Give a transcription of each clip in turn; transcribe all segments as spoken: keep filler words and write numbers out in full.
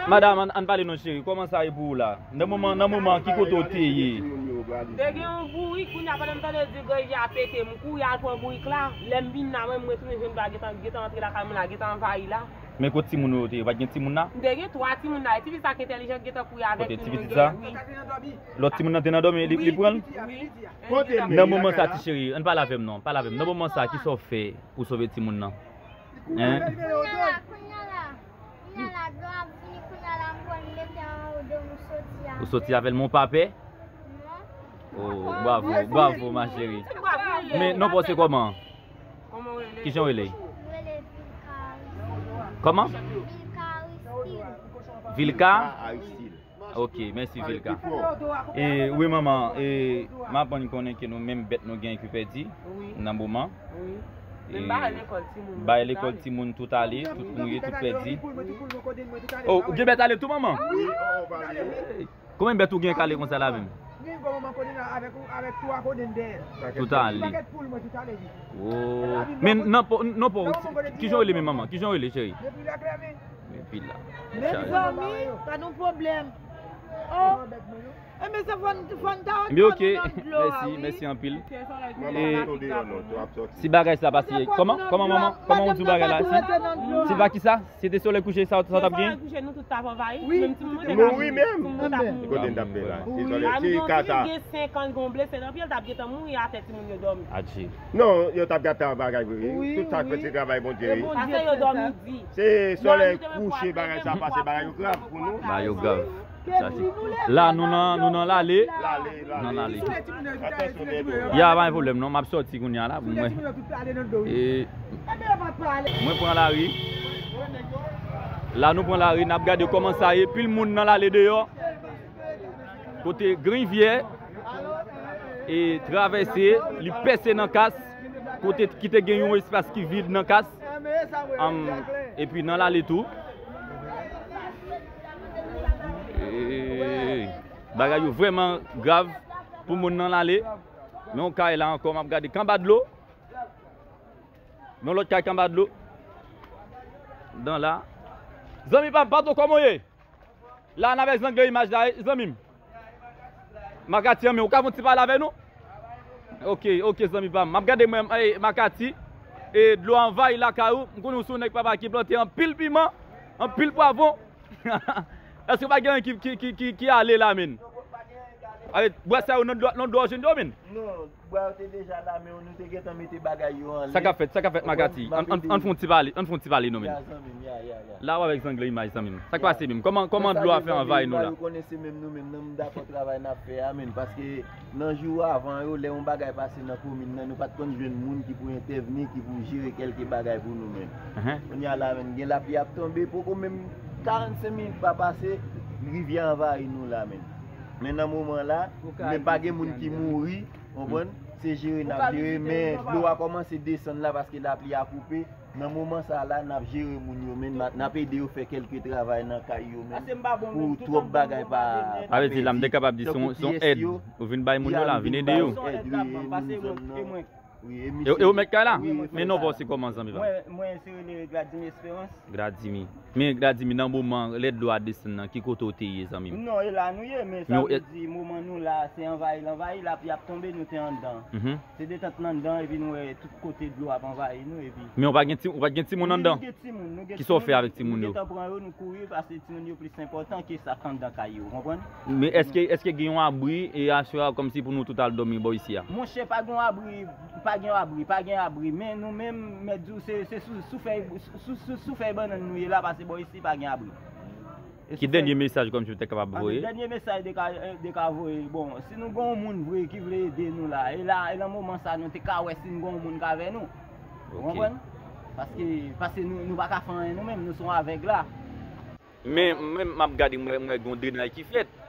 Madanm, ann, ann pale non cheri, kòman sa ye pou ou la? Nan moman, nan moman, ki kote w te ye? M te gen yon bourik, kounye a pandan m tande di granrivyè a pete, m kouri al pran bourik la. Lè m vin la, mwen, mwen tounen jwenn dlo a gentan, gentan antre lakay mwen la, gentan anvayi la. Men kote timoun yo te ye? Pa t gen timoun la? M te gen twa timoun la, e ti fi sa ki entèlijan ki gentan kouri avèk nou. Kote ti pitit sa? Wi. Lòt timoun nan te nan dòmi, li, li pran l? Wi. Nan moman sa, ti cheri, ann pale avè m non, pale avè m. Nan moman sa, kisa w fè pou w sove timoun nan? Hein? Kounye a la, kounye a la, kounye a la, dlo ap vini, kounye a la, m pran l mete anwo do m, m soti avè l. Ou soti avè l, men w pa pè? Non. Oh, bravo, bravo, ma chérie. Men non pa w se kòman? Kòman w rele? Kijan w rele? M rele Vilka Aristide. Kòman? Vilka Aristide. Vilka? Aristide. Ok, mèsi Vilka. E, wi manman, e, m aprann konnen ke nou menm bèt nou gen ki pèdi nan moman. Wi. E, bay lekòl timoun tout ale, tout mouri, tout pèdi. Oh, ou gen bèt ale tou manman? Wi. Konbyen bèt ou gen k ale konsa la menm? Tout ale. Oh. Men nan po, nan po, kijan w rele men manman? Kijan w rele cheri? Epi la. Mezanmi, pa nou pwoblèm. Oh. E mezanmi, fò n, fò n ta retire nou nan dlo a, wi. Mèsi, mèsi anpil. E ti bagay sa pase. Kòman, kòman manman, kòman w di bagay la? Si, si pa kisa? Si te solèy kouche, sa, sa w t ap gen? Si te solèy kouche, nou tout t ap anvayi. Wi. Menm timoun mwen te ka mouri. Mouri menm. Timoun mwen t ap mouri. Kote n t ap fè la? Si solèy, si ka sa. Timoun gen senk an, gon blese nan pye l, t ap gentan mouri atè timoun yo dòmi. Adje. Non, yo t ap gate bagay vre. Wi, tout sa k fèt se travay Bondye, wi. Paske yo dòmi di. Se solèy kouche bagay sa pase, bagay yo grav pou nou. Bagay yo grav. Sa se. La nou nan, nou nan Lale. Lale, nan Lale. Atansyon dèyè dlo la. Ya, pa gen pwoblèm non, m ap sòti kounye a la pou mwen. E, mwen pran lari. La nou pran lari, n ap gade kòman sa ye, pil moun nan Lale deyò. Kote Gran Rivyè e travèse, li pèse nan Kas, kote ki te gen yon espas ki vid nan Kas, am, epi nan Lale tou. E, bagay yo vrèman grav pou moun nan Lale. Men yon kay la ankò, m ap gade k anba dlo. Men yon lòt kay k anba dlo. Dan la. Zanmi pa m, patwon, kòman w ye? La n avèk zangle imaj la, zanmi m. Makati an, men ou ka fè yon ti pale avè nou? Ok, ok, zanmi pa m. M ap gade mwen, e, Makati. E dlo a anvayi lakay ou. M konnen ou se yon nèg papa ki plante anpil piman, anpil pwavwon. Èske pa gen anyen ki, ki, ki, ki, ki ale la menm? Ale, bwè sa yo nan dlo, nan dlo a w jwenn yo menm? Non, bwè yo te deja la, men nou te gentan mete bagay yo anlè. Sa k ap fèt, sa k ap fèt, Makati? Ann, ann, ann fè yon ti pale, ann fè yon ti pale non menm. Ya, zanmi m, ya, ya, ya. La w avèk zangle imaj, zanmi m. Sa k pase menm? Kòman, kòman dlo a fè anvayi nou la? Ou konnen se menm nou menm nan, m dakò travay n ap fè a menm, paske nan jou avan yo, lè yon bagay pase nan komin nan, nou pa t konn jwenn moun ki pou entèvni, ki pou jere kèlke bagay pou nou menm. Kounye a la menm, gen lapli ap tonbe, poko menm karannsenk minit pa pase, rivyè anvayi nou la menm. Men nan moman la, menm pa gen moun ki mouri, konprann? Se jere n ap jere, men dlo a kòmanse desann la paske lapli a koupe. Nan moman sa la, n ap jere moun yo, men n ap ede yo fè kèlke travay nan kay yo, men pou twòp bagay pa. Sa vle di la, m te kapab di se yon, se yon èd ou vin bay moun yo la, vin ede yo. Wi, e moun zòn nan. Wi, e misye. E, e ou mèt kay la? Wi, mwen fè sa. Men non pa w se kòman, zanmi pa m? Mwen, mwen se rele Gladimy Espérance. Gladimy. Men Gladimy, nan moman lè dlo a desann nan, ki kote w te ye, zanmi m? Non, e la nou ye, men sa vle di moman nou la, se anvayi l anvayi, lapli ap tonbe, nou te anndan. Se detant n anndan, epi nou wè tout kote dlo ap anvayi nou, epi. Men ou pa gen ti, ou pa t gen timoun anndan? Nou gen timoun, nou gen timoun. Kisa w fè avèk timoun yo? Nou gentan pran yo, nou kouri, paske timoun yo plis enpòtan ke sa k anndan kay yo, ou konprann? Men èske, èske gen yon abri, e aswè a, kòmsi pou nou tout al dòmi bò isi a? Monchè, pa gen yon abri, pa gen abri, pa gen abri. Men nou menm, mèt di w, se, se sou, sou fèy, sou, sou, sou fèy bannann nou ye la, paske bò isi pa gen abri. Ki dènye mesaj kòmsi w te kapab voye? Dènye mesaj de ka, de ka voye. Bon, si nou gen yon moun vre ki vle ede nou la, e la, e nan moman sa, nou te ka wè si n gen yon moun k avè nou. Ou konprann? Paske, paske nou, nou pa ka fè anyen nou menm, nou se yon avèg la. Men, men m ap gade, m wè, m wè gen yon drenay ki fèt.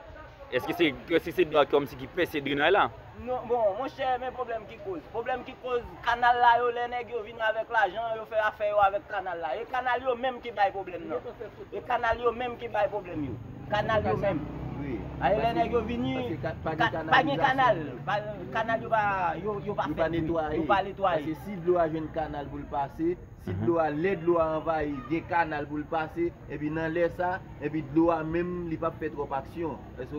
Èske se, èske se dlo a kòmsi ki pèse drenay la? Non, bon, monchè, men pwoblèm ki koz. Pwoblèm ki koz kanal la yo, lè nèg yo vin avèk lajan, yo fè afè yo avèk kanal la. E kanal yo menm ki bay pwoblèm nan. E kanal yo menm ki bay pwoblèm yo. Kanal yo menm. Aye lè nèg yo vini, pa gen kanal, kanal yo pa yo pa fè bri, yo pa netwaye. Paske si dlo a jwenn kanal pou l pase, si dlo a, lè dlo a anvayi, gen kanal pou l pase, epi nan lè sa, epi dlo a menm li p ap fè twòp aksyon. Èske w